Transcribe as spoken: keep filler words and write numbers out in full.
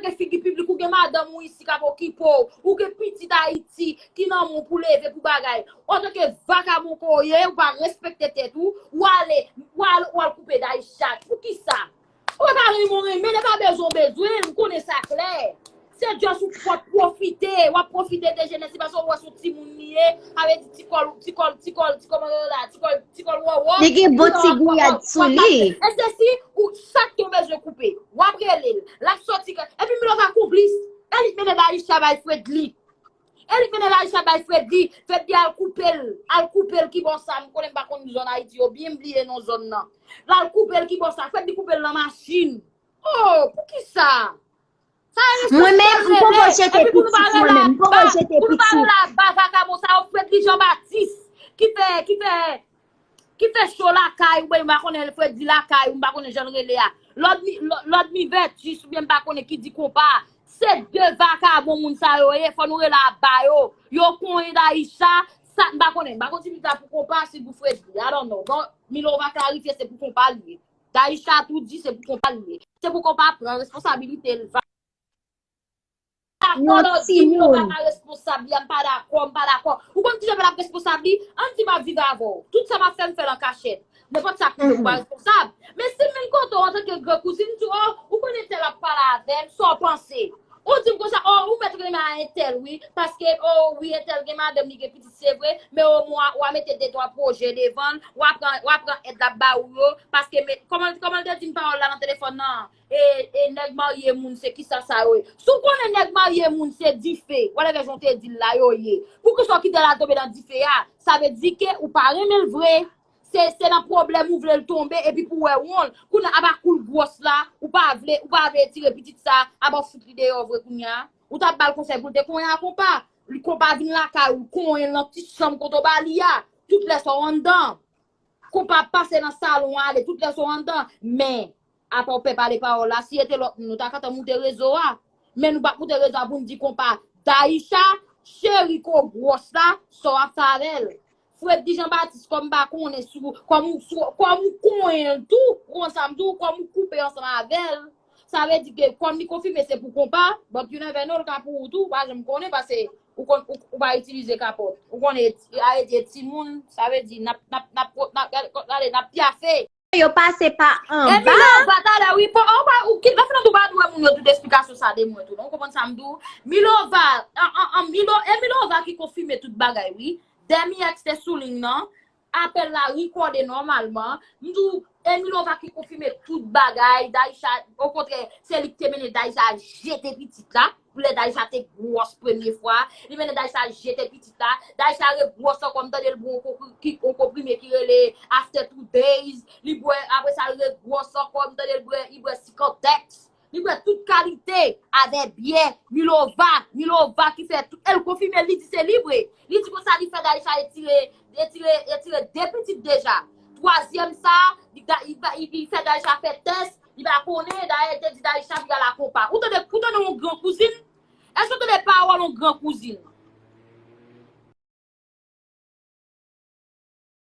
Antanke figi piblik, ou gen madanm ou isi k ap okipe w, ou gen pitit Ayiti ki nan men w pou leve pou bagay. Antanke vakabon ke w ye, ou pa respekte tèt ou, w ale, w al, w al koupe Daïsha. Poukisa? Ou pa renmen, renmen, li pa bezwen, bezwen, m konnen sa klè. Se just ou w ap pwofite, w ap pwofite de jenès li paske w wè se yon timoun li ye, sa vle di ti kòl, ti kòl, ti kòl, ti kòman yo la, ti kòl, ti kòl wòwò. Li gen bon ti gouyad sou li. E se si ou sa k te bezwen koupe. W ap rele l, l ap soti, epi Milova konplis. E li k mennen Daïsha bay Fredly. E li k mennen Daïsha bay Fredly. Fredly al koupe l, al koupe l ki bò sa, m konnen m pa konn zòn Ayiti yo byen, m bliye non zòn nan. L al koupe l ki bò sa, Fredly koupe l nan machin. Oh, poukisa? Sa e responsab. Mwen menm, m poko jete pitit mwen menm, m poko jete pitit. Pou nou pa rele a ba vakabon sa yo, Fredly Jean Baptiste, ki fè, ki fè, ki fè cho lakay, oubyen m pa konnen Fredly lakay, ou m pa konnen jan l rele a. Lòd mi, lò- lòd mi vètis, oubyen m pa konnen ki di konpa. Se de vakabon moun sa yo ye, fò nou rele a ba yo. Yo konyen Daïsha, sa m pa konnen. M pa konn si pitit la pou konpa, si pou Fredly. I don't know. Bon, Milova klarifye se pou konpa li ye. Daïsha tou di se pou konpa li ye. Se pou konpa pran responsabilite l. Dakò, lè w di Milova pa responsab, li a, m pa dakò, m pa dakò. Ou konn kijan l ap responsab li? Ann di m ap viv avè w. Tout sa m ap fè, m fè l an kachèt. Nenpòt sa k rive, ou pa responsab. Men si m vin kote w antanke gran kouzin, m di w, oh, ou konn entèl ap pale avè m, sa w panse? Ou di m konsa, oh, ou mèt renmen a entèl, wi, paske, oh, wi, entèl gen madanm, li gen pitit, se vre, men omwen w a mete de twa pwojè devan l, w a pran, w a pran èd l ap ba ou yo, paske, men, kòman, kòman l te di m pawòl la nan telefòn nan? E, e nèg marye moun se kisa sa yo ye? Si w konnen nèg marye moun se dife, whatever jan w te di l la, yo ye, poukisa w kite l al tonbe nan dife a? Sa vle di ke ou pa renmen l vre. Se, se nan pwoblèm ou vle l tonbe, epi pou w wè won l. Kounye a, apa kou l gwòs la, ou pa vle, ou pa vle etire pitit sa, apa w fout li deyò vre kounye a? Ou t ap ba l konsèy pou l te konyen a konpa. Li konpa vin lakay ou, konyen l nan ti chanm kote w ba li a. Tout lè sa w anndan. Konpa ap pase nan salon ale, tout lè sa w anndan. Men, apa w pè pale pawòl la, si e te lòt moun, nou ta gentan moute rezo a. Men nou p ap moute rezo a pou n di konpa, Daïsha, cheri ko gwòs la, sa w ap fè avè l? Fredly Jean Baptiste, kòm m pa konnen si w, kòm ou, si w, kòm ou konyen l tou, ou konn sa m di w, kòm ou koupe ansanm avè l, sa vle di ke kòm li konfime se pou konpa, but you never know, l ka pou ou tou, ou pa janm konnen, paske ou konn, ou, ou pa itilize kapòt. Ou konnen, a, e, e timoun, sa vle di, n ap, n ap, n ap, n ap, gade, gade, n ap pyafe. Yo pase pa anba. E Milova talè, wi, pa, ou pa, ou ki, nan fini, ou pa dwe moun yo tout esplikasyon sa de mwen tou, non, ou konprann sa m di w? Milova, an, an, an, Milo, e Milova ki konfime tout bagay, wi. Demi X te sou liy nan, apèl la rekòde nòmalman. M di w, e Milova ki konfime tout bagay, Daïsha, okontrè, se li ki te mennen Daïsha jete pitit la. Lè Daïsha te gwòs premye fwa, li mennen Daïsha jete pitit la. Daïsha regwòs ankò, m tande l bwè yon konpri-, ki, yon konprime ki rele After Two Days. Li bwè, apre sa, l regwòs ankò, m tande l bwè, li bwè Cicantex. Li bwè tout kalite avè byè, Milova, Milova ki fè tout. E l konfime, li di se li vre. Li di konsa, li fè Daïsha etire, etire, etire de pitit deja. Twazyèm sa, li, li, li, li fè Daïsha fè tès, li pa konnen, dayè, li te di Daïsha vin al a konpa. Ou tande, ou tande yon gran kouzin? Èske w tande pawòl yon gran kouzin?